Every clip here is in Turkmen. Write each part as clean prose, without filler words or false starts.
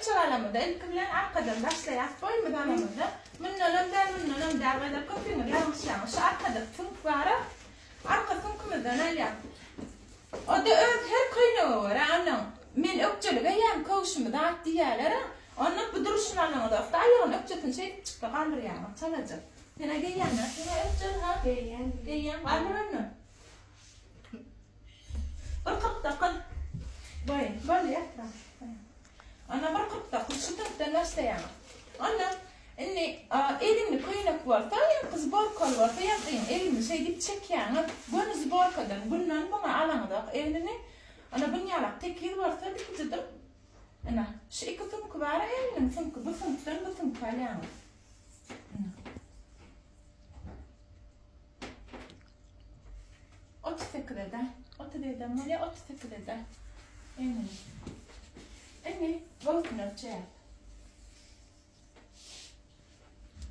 Ölçeg alamyzda ilki bilen arkadan başlaýas boýumyzy alamyzda. Mundanam däl, mundanam däl gyzlar köpüňiz ýalňyşýaňyz. Şu arkada süňk bara arka süňkümizden alýas. O-da öz her köýnege görä onuň men ökjeli geýýän köwşümi zat diýýäler-ä. Onda bu durşuny alaňyzokda aýagyny ökjesini şeýdip çykda galdyrýaňyz çalaja. Sen-ä geýýäň-ä sen-ä ökjeli ha? Geýýän. Geýýäň galdyr onda. Bir 49. Boý, boldy ýatma. Onda bir 49 şu süňkden başlaýaňyz. Onda indi eginli köýnek bolsa, ýaňky zborkaly bolsa, ýaňkyň egnini şeýdip çekýäňiz. Göni zborkadan bundan buňa alaňyzok egnini. Onda bunýalak tekiz bolsa dikijidip. Ine, şu iki süňki bar egniniň süňki, bu süňkden bu süňki alýaňyz. 38 eder. 37 bolýar, 38 eder. Indi. Indi göwsüni ölçeýär.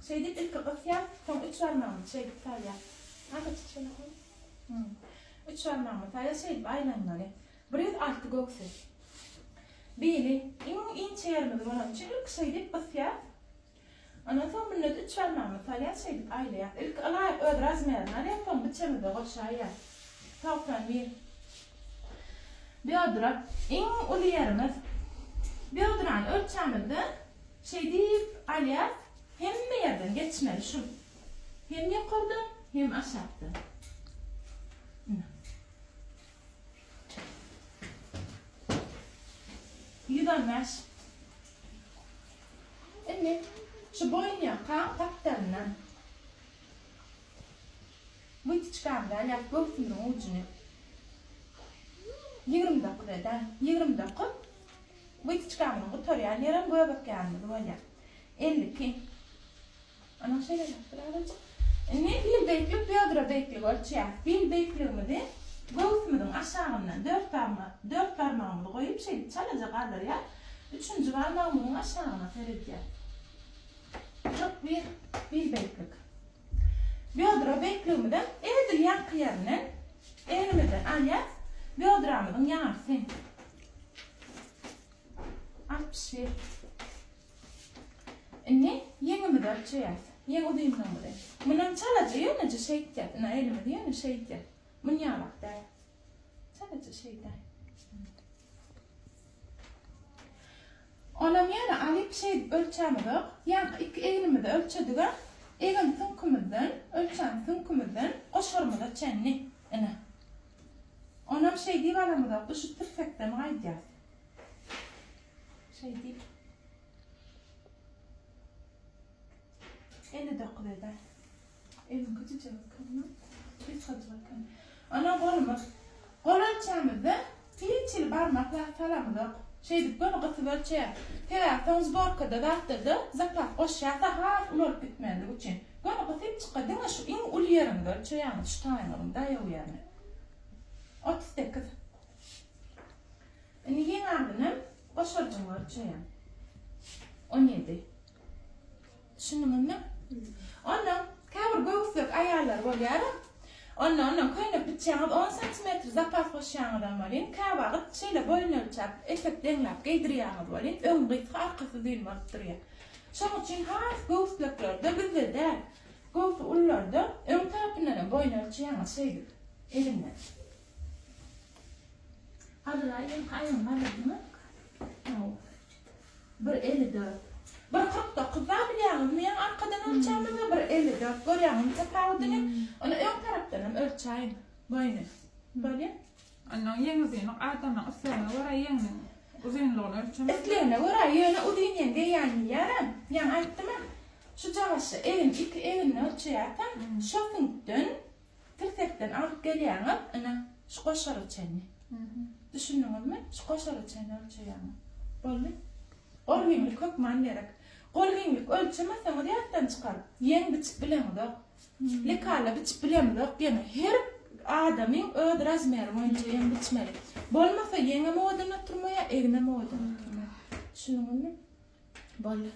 Şeýdip ilki gysýar, soň üç barmagyny şeýdip salýar. Azajyk şeýle goý. Hmm. Üç barmagyny salýar, şeýdip aýlanmaly. 106 göwsi. Bili iň inçe ýerimiz bolan üçin ilki şeýdip gysýar. Ondan soň münnet üç barmagyny salýas şeýdip aýlaýas. Ilki ylaýyk öz razmerini alýas soň biçemize goşaýýas. 91. Býodra iň uly ýerimiz. Býodrany ölçämizde şeýdip alýas hemme ýerden geçmeli şu. Hem ýokardan hem aşakdan. Ine. 115. Indi şu boýunýakaň gapdalyndan wytyçkamyzy alýas, göwsümiziň ujuny. 29 eder. 29 wytyçkamyzyň gutarýan ýerem göbek ýanymyz bolýar. 52. Ana şeýle ýapdyr azajyk. Indi bil beýiklik býodra beýikligi ölçeýäs. Bil beýikligimizi göwsümiziň aşagyndan dört barma dört barmagymyzy goýup şeýdip çalaja galdyrýas. Üçünji barmagymyzyň aşagyna seredýäs. 41 bil beýiklik. Býodra beýikligimizem edil ýaňky ýerinden egnimizden alýas. Býodramyzyň ýarysy. 61. Indi ýeňimizi ölçeýäs. Ýeň uzynlygymyzy. Munam çalaja ýöneje şeýtýäs. Ine elimizi ýöne şeýdýäs. Munýalak däl. Çalaja şeýdäý. Onam ýöne alyp şeýdip ölçämizok. Ýaňky iki egnimizi ölçedigä, egin süňkümizden, ölçän süňkümizden goşarymyza çenli. Ine. Onam şeýdip alamyzok, şu tirsekden gaýdýas. Şeý diýip. 59 eder. Eliň küçüjek eken. Gysgajyk eken. Ana golumyz. Gol ölçämizde hiç hili barmak zat salamyzok. Şeýdip göni gysyp ölçeýär. Sebäbi soň zborkada zatda-da zapas goşýarsa has ulalyp gitmezligi üçin. Göni gysyp çykga diňe şu iň uly ýeriňizi ölçeýäňiz, şu taýyňyzyň daýaw ýerini. 38. Indi ýeň agzynam goşarjyňy ölçeýän. 17. Düşündiňizmi? Ondan käbir göwüslek aýallar bolýar. Onda ondan köýnek biçýäňiz 10 santimetr zapas goşýaňyzam welin, käwagt şeýle boýun ölçäp, etek deňläp geýdirýäňiz welin, öňi gysga, arkasy uzyn bolup durýar. Şonuň üçin has göwüsleklerde bizde däl, göwsi ulularda öň tarapyndanam boýun ölçeýäňiz şeýdip, elinden. Gadyraý ýeňki aýagyny galdyrdyňyz. Hawa. Bir 54. Bir 49 da bilýäňizmi? Ýaňy arkadan ölçämizde bir 54 görýäňizmi tapawudyny? Ony öň tarapdan hem ölçäýiň boýuny. Bolýa? Ondan ýeň uzynlyk adamyň islegine görä ýeňiniň uzynlygyny ölçemek. Islegine görä, ýöne uzyn ýeň geýýän diýýärem. Ýaňy aýtdym-a. Şujagaşy egin iki eginini ölçeýärsiň, şo süňkden Tirsekden alyp gelýäňiz, ine, şu goşara çenli. Düşündiňizmi? Şu goşara çenli ölçeýäňiz. Boldy. Gol giňlik hökman gerek. Gol giňlik ölçemeseňiz ýatdan çykaryp, ýeň biçip bileňizok. Lekala biçip bilemizok ýeňi. Her adamyň öz razmeri boýunça ýeň biçmeli. Bolmasa ýeňem owadan oturmaýar, egnem owadan oturmaýar. Düşündiňizmi? Boldy.